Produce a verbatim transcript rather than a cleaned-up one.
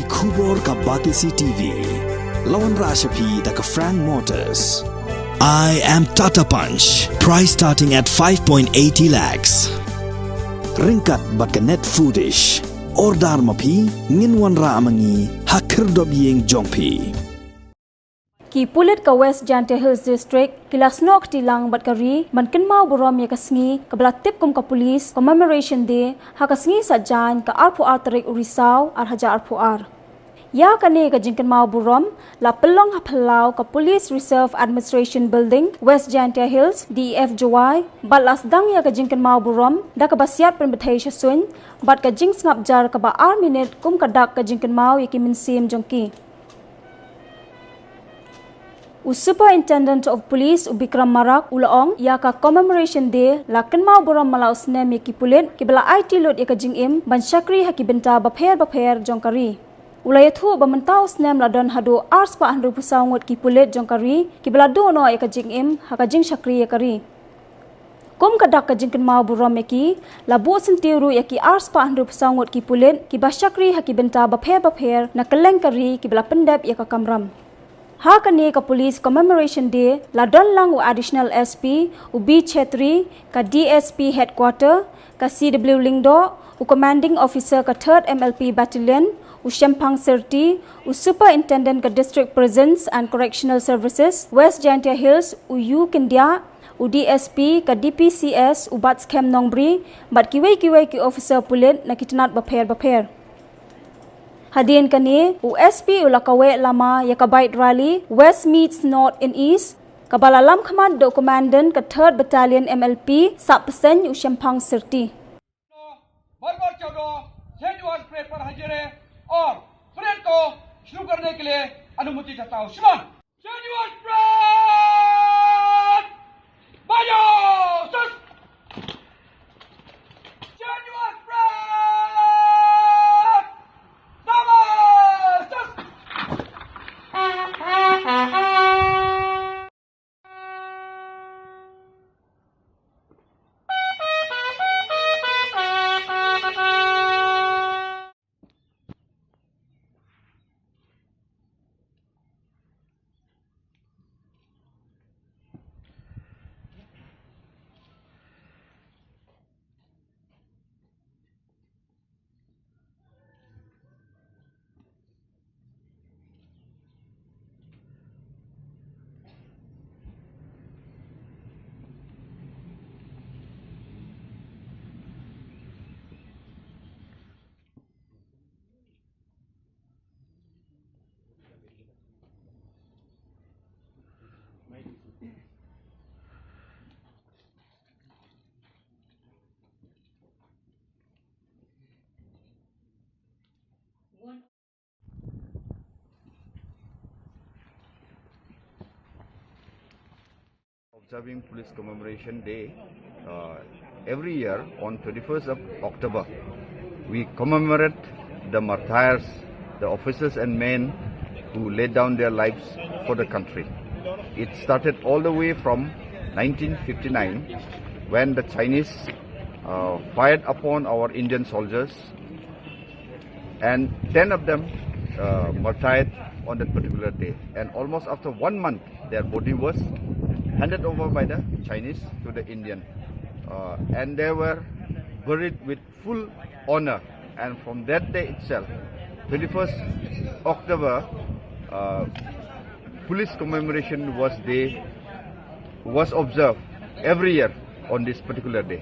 Khubor ka Batesi T V. La wanrah sha phi da ka Frank Motors. I am Tata Punch. Price starting at five point eighty lakhs. Ryngkat bad ka Net Foodish. Order ma phi, ngin wanrah ma ngi ha khyrdop ïing jong phi. Ki pulit ka West Jaintia Hills District ki la snoh kti lang bad ka ri ban kynmaw burom ïa ka sngi kaba la tip kum ka Police Commemoration Day ha ka sngi Saitjaiñ ka arphew ar tarik u Risaw ar hajar arphew ar. Ïa kane ka jingkynmaw burom la pynlong ha phyllaw ka Police Reserve Administration Building, West Jaintia Hills, D E F Jowai, bad la sdang ïa ka jingkynmaw burom da kaba siat pynbthei sha suiñ bad ka jingsngap jar kaba ar minit kum ka dak ka jingkynmaw ïa ki mynsiem jong ki. U Superintendent of Police u Bikram Marak u la ong ïa ka Commemoration Day la kynmaw burom man la u snem ïa ki pulit kiba la aiti lut ïa ka jingim ban shakri ha ki bynta bapher bapher jong ka ri. U la ïathuh ba mynta u snem la don haduh arspah hynriewphew saw ngut ki pulit jong ka ri kiba la duh noh ïa ka jingim ha ka jingshakri ïa ka ri. Kum ka dak ka jingkynmaw burom ïa ki, la buh syntiew ruh ïa ki arspah hynriewphew saw ngut ki pulit kiba shakri ha ki bynta bapher bapher na kylleng ka ri kiba la pyndep ïa ka kamram. Ha kane ka Police Commemoration Day la don lang u Additional S P u B Chetri, ka D S P Headquarter, ka C W Lyngdoh, u Commanding Officer ka Third M L P Battalion u Shemphang Syrti, u Superintendent ka District Prisons and Correctional Services West Jaintia Hills u U Kyndiah, u D S P ka D P C S u Batskhem Nongbri, bad kiwei kiwei ki officer pulit na ki tnat bapher bapher. Hadien kane, u S P u la kaweh lama ïa ka bike rally West Meets North in East, kaba la lam khmat da u Commandant ka Third Battalion M L P Sahpyrshah u Shemphang Syrti. बरोबर चौदह, सेंड यूएस प्रेस पर हाजिर है और परेड को शुरू करने के लिए अनुमति चाहता हूँ। श्रीमान, सेंड यूएस प्रेस, बजाओ, सस। सेंड यूएस प्रेस, शाबाश, सस। Observing Police Commemoration Day, uh, every year on twenty-first of October, we commemorate the martyrs, the officers and men who laid down their lives for the country. It started all the way from nineteen fifty-nine, when the Chinese, uh, fired upon our Indian soldiers, and ten of them, uh, martyred on that particular day. And almost after one month, their body was handed over by the Chinese to the Indian. Uh, and they were buried with full honor. And from that day itself, twenty-first October, uh, Police Commemoration was Day was observed every year on this particular day.